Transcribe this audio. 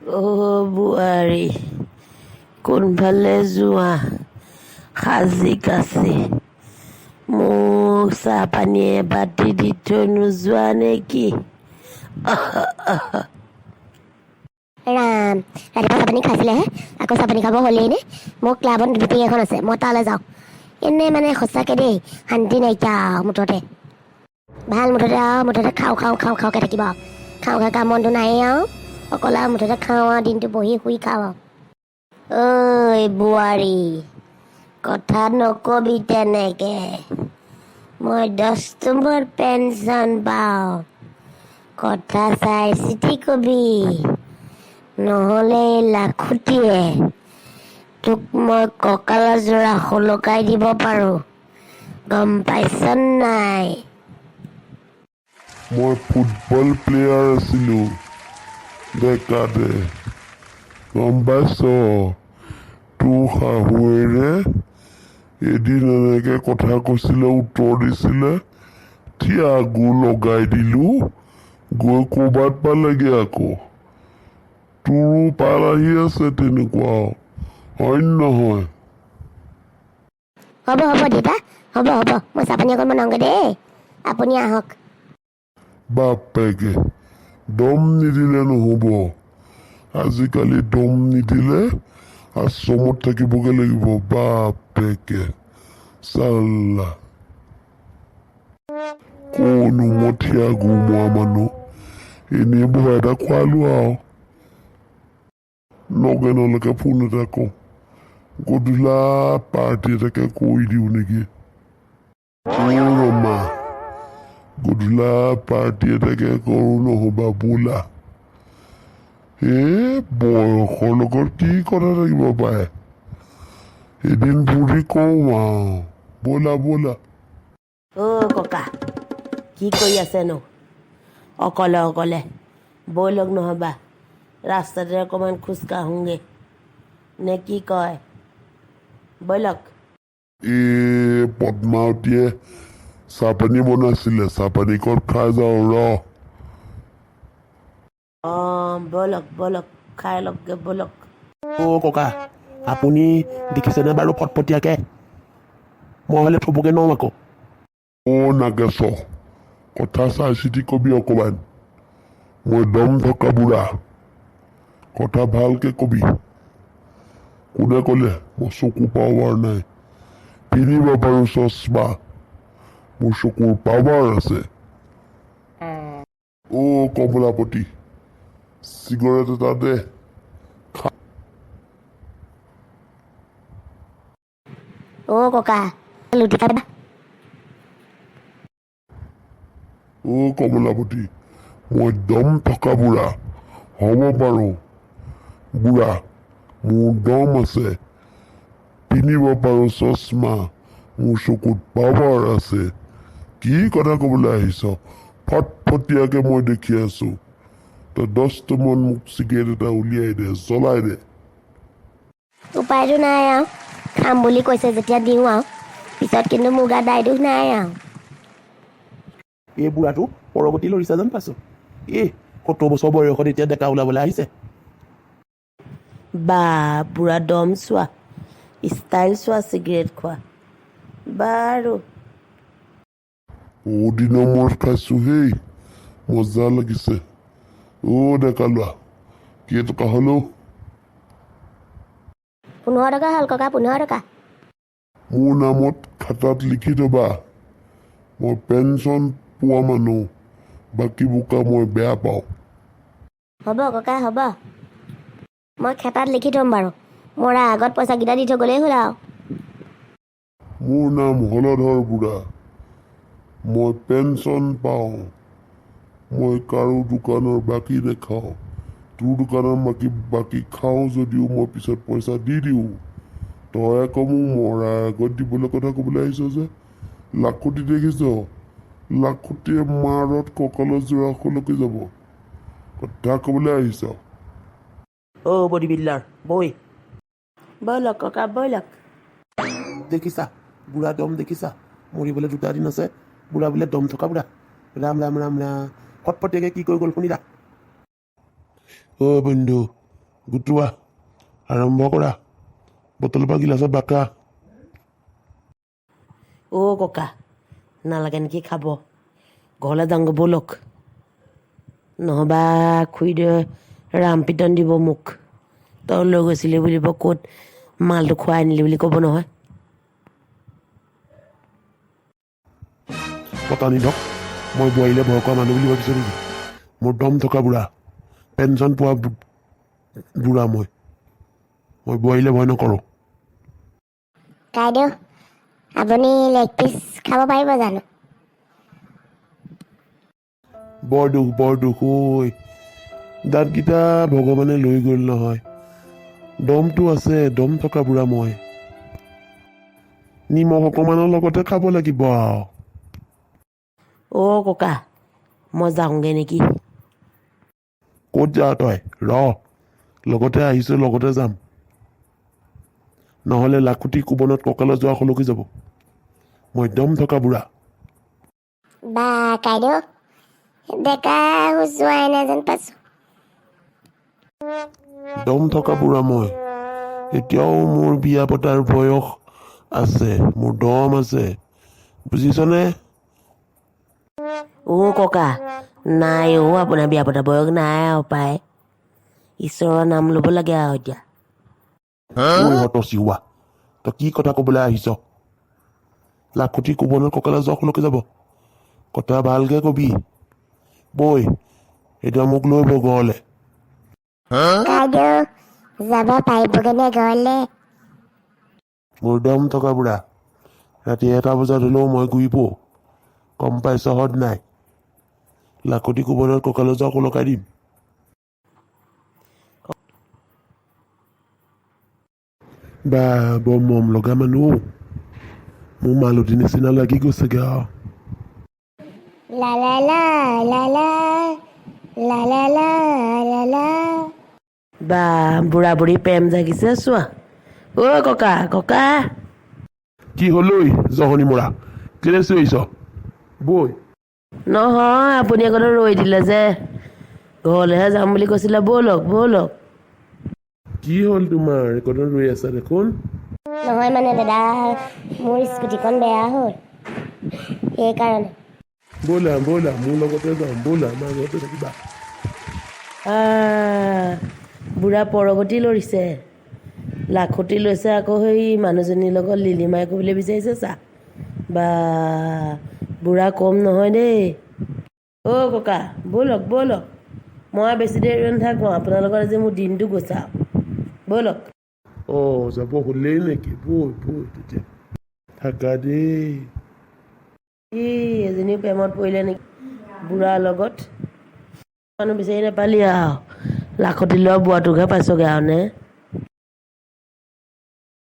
অ' বোৱাৰী, কোনফালে যোৱা সাজি কাচি? মোক চাহ পানী এবাতি দি থৈ নোযোৱা নেকি? ৰাম, ৰাতিপুৱা চাহ পানী খাইছিলেহে, আকৌ চাহ পানী খাব হ'লেই নে? মোৰ ক্লাবত মিটিং এখন আছে, মই তালৈ যাওঁ। এনেই মানে সঁচাকৈ দেই, শান্তি নাইকিয়া আৰু মুঠতে। ভাল মুঠতে আৰু মুঠতে খাওঁ খাওঁ খাওঁ খাওঁকৈ থাকিব আৰু। খাওঁ খাওঁ কাম বনটো নায়েই আৰু, অকল আৰু মুঠতে খাওঁ আৰু দিনটো বহি শুই খাওঁ আৰু। ঐ বোৱাৰী, কথা নকবি তেনেকে। মই 10 নম্বৰ পেঞ্চন পাওঁ। কথা চাই চিতি কবি, নহ'লে এই লাখুটিয়ে তোক মই কঁকালৰ জোৰা সলকাই দিব পাৰোঁ, গম পাইছ নাই? মই ফুটবল প্লেয়াৰ আছিলোঁ ডেকাতে, গম পাইছ? তোৰ শাহুৱেৰে এদিন এনেকে কথা কৈছিলে, উত্তৰ দিছিলে, থিয়া গু লগাই দিলো, গৈ ক'ৰবাত পালেগে আকৌ। তোৰো পাল আহি আছে তেনেকুৱা, হয় নহয়? হ'ব হ'ব দেউতা, হ'ব হ'ব। মই চাহ পানী অকণ বনাওঁগৈ দেই, আপুনি আহক। বাপেকে দম নিদিলে নহ'ব। আজিকালি দম নিদিলে আশ্ৰমত থাকিবগৈ লাগিব। বাপেকে চাল্লা, ক'নো মঠীয়া গু মৰা মানুহ, এনেই ভয় এটা খোৱালো আৰু। নগেনলৈকে ফোন এটা কওঁ, গধূলা পাৰ্টি এটাকে কৰি দিওঁ নেকি? অ ৰমা, গধূলা পাৰ্টি এটাকে কৰোঁ নহ'বা, বোলা। এই বয়সৰ লগত কি কথা থাকিব পাৰে? এদিন ফূৰ্তি কৰোঁ আৰু, ব'লা ব'লা। অ' ককা, কি কৰি আছেনো অকলে অকলে? ব'লক নহ'বা, ৰাস্তাতে অকণমান খোজ কাঢ়োঁগৈ নে কি কয়? ব'লক। এই পদ্মাৱতীয়ে চাহপানী বনাইছিলে, চাহপানীকণ খাই যাওঁ ৰ। অঁ, ব'লক ব'লক, খাই লওকগৈ ব'লক। অ' ককা, আপুনি দেখিছেনে বাৰু ফটফটীয়াকে? মই হ'লে থ'বগৈ নোৱাৰোঁ আকৌ। অ' নাগেশ, কথা চাই চিতি কবি অকণমান। মই দম থকা বুঢ়া, কথা ভালকে কবি। কোনে ক'লে মোৰ চকু পাৱাৰ নাই? পিন্ধিব পাৰোঁ চশমা, মোৰ চকুৰ পাৱাৰ আছে। অ' কমলাপতি, চিগাৰেট এটা দে। অ' ককা, লুটি খাবা? অ' কমলাপতি, মই দম থকা বুঢ়া হ'ব পাৰোঁ বুঢ়া, মোৰ দম আছে, পিন্ধিব পাৰোঁ চশমা, মোৰ চকুত পাৱাৰ আছে। কি কথা ক'বলৈ আহিছ? ফটফটীয়াকে মই দেখি আছোঁ। তই 10টামান মোক চিগাৰেট এটা উলিয়াই দে, জ্বলাই দে। উপায়তো নাই আৰু, খাম বুলি কৈছে যেতিয়া দিওঁ আৰু, পিছত কিন্তু মোৰ গাত দায় দোষ নাই আৰু। এই বুঢ়াটো পৰগতি লৰিছে যেন পাইছোঁ। এই 70 বছৰ বয়সত এতিয়া ডেকা ওলাবলৈ আহিছে। বা, বুঢ়া দম চোৱা, ষ্টাইল চোৱা, চিগাৰেট খোৱা বাৰু। বহুত দিনৰ মূৰত খাইছোঁ হেই, মজা লাগিছে। অ' ডেকা লোৱা, কেইটকা হ'লেও? 15 টকা হ'ল ককা, 15 টকা। মোৰ নামত খাতাত লিখি থবা, মই পেঞ্চন পোৱা মানুহ, বাকী বোকা মই বেয়া পাওঁ। হ'ব ককা, হ'ব, মই খাতাত লিখি থ'ম বাৰু। মৰাৰ আগত পইচাকেইটা দি থৈ গ'লেই হ'ল আৰু। মোৰ নাম হলধৰ বুঢ়া, মই পেঞ্চন পাওঁ, মই কাৰো দোকানৰ বাকী নাখাওঁ। তোৰ দোকানৰ বাকী খাওঁ যদিও মই পিছত পইচা দি দিওঁ। তই আকৌ মোক মৰাৰ আগত দিবলৈ কথা ক'বলৈ আহিছ যে? লাখুটি দেখিছ? লাখুটিয়ে মাৰত কঁকালৰ জোৰা সলকি যাব। কথা ক'বলৈ আহিছ। অ' বডি বিল্ডাৰ বৈ। ব'লক ককা, ব'লক। দেখিছা বুঢ়া দম দেখিছা? মৰিবলৈ দুটা দিন আছে, বুঢ়া বোলে দম থকা বুঢ়া। ৰাম ৰাম ৰাম ৰাম, ফটফটীয়াকে কি কৈ গ'ল শুনিলা? অ' বন্ধু। গোটোৱা, আৰম্ভ কৰা, বটলৰ পৰা গিলাচত বাকা। অ' ককা, নালাগে নেকি খাব? ঘৰলৈ যাওঁগৈ ব'লক, নহ'বা খুৰীদেৱে ৰাম পিটন দিব মোক। তই লৈ গৈছিলি বুলিব, ক'ত মালটো খুৱাই আনিলি বুলি ক'ব নহয়। পতানি ধক, মই বোৱাৰীলৈ ভয় কৰা মানুহ বুলি ভাবিছ নেকি? মোৰ দম থকা বুঢ়া, পেঞ্চন পোৱা বুঢ়া মই। মই বোৱাৰীলৈ ভয় নকৰোঁ। কাইদেউ, আপুনি লেগ পিচ খাব পাৰিব জানো? বৰ দুখ, বৰ দুখ ঐ, দাঁতকেইটা ভগৱানে লৈ গ'ল নহয়। দমটো আছে, দম থকা বুঢ়া মই। নিমখ অকণমানৰ লগতে খাব লাগিব আৰু। অ' ককা, মই যাওঁগৈ নেকি? ক'ত যাৱ তই? ৰ, লগতে আহিছোঁ, লগতে যাম। নহ'লে লাখুটি কোবনত কঁকালত যোৱা সলকি যাব। মই দম থকা বুঢ়া। বা কাইদেউ, ডেকা যোৱাই নাই যেন পাইছোঁ। দম থকা বুঢ়া মই। এতিয়াও মোৰ বিয়া পতাৰ বয়স আছে, মোৰ দম আছে, বুজিছনে? অ' ককা, নাই অ', আপোনাৰ বিয়া পতা বয়স নাই আৰু পায়। ঈশ্বৰৰ নাম ল'ব লাগে আৰু এতিয়া। ঐ হতচিহোৱা, তই কি কথা ক'বলৈ আহিছ? লাখুটি কোবনত কঁকালত যোৱা সলকি যাব। কথা ভালকে কবি। বৈ, এতিয়া মোক লৈ বৈ ঘৰলে। কাইদেউ, যাব পাৰিবগৈনে ঘৰলৈ? মোৰ দম থকা বুঢ়া, ৰাতি 1 বজাত হ'লেও মই ঘূৰি পো। গম পাইছ হত নাই? লাখুটি কোবনত কঁকালত যোৱা সলকাই দিম। বা, বৰ মৰম লগা মানুহ অ'। মোৰ মালতী নিচিনা লাগি গৈছেগে আৰু। লা লা লা লা লা লা লা লা লা লা। বা, বুঢ়া বুঢ়ী প্ৰেম জাগিছে চোৱা। অ' ককা, ককা। কি হ'ল ঐ জহনী মৰা, কেলৈ চিঞৰিছ? বৈ। নহয়, আপুনি আগতে ৰৈ দিলে যে, ঘৰলৈহে যাম বুলি কৈছিলে। ব'লক ব'লক। কি হ'ল তোমাৰ, ৰেকৰ্ডত ৰৈ আছা দেখোন? নহয় মানে দাদা, মোৰ স্কুটিখন বেয়া হ'ল, সেইকাৰণে। ব'লা ব'লা, মোৰ লগতে যাওঁ ব'লা, আমাৰ ঘৰতে থাকিবা। আহ, বুঢ়া পৰগতি লৰিছে, লাখুটি লৈছে, আকৌ সেই মানুহজনীৰ লগত লিলিমাই কৰিবলৈ বিচাৰিছে চা। বা, বুঢ়া কম নহয় দেই। অ' ককা, ব'লক ব'লক, মই বেছি দেৰি ৰৈ নাথাকোঁ আপোনাৰ লগত, আজি মোৰ দিনটো গৈছে আৰু, ব'লক। অঁ, যাব হ'লেই নেকি? বৈ বৈ তেতিয়া, থাকা দেই। ই এজনীও প্ৰেমত পৰিলে নেকি বুঢ়াৰ লগত? মানুহ বিচাৰি নাপালি আৰু লাখুটি লোৱা বুঢ়াটোকহে পাইছগৈ আৰু নে?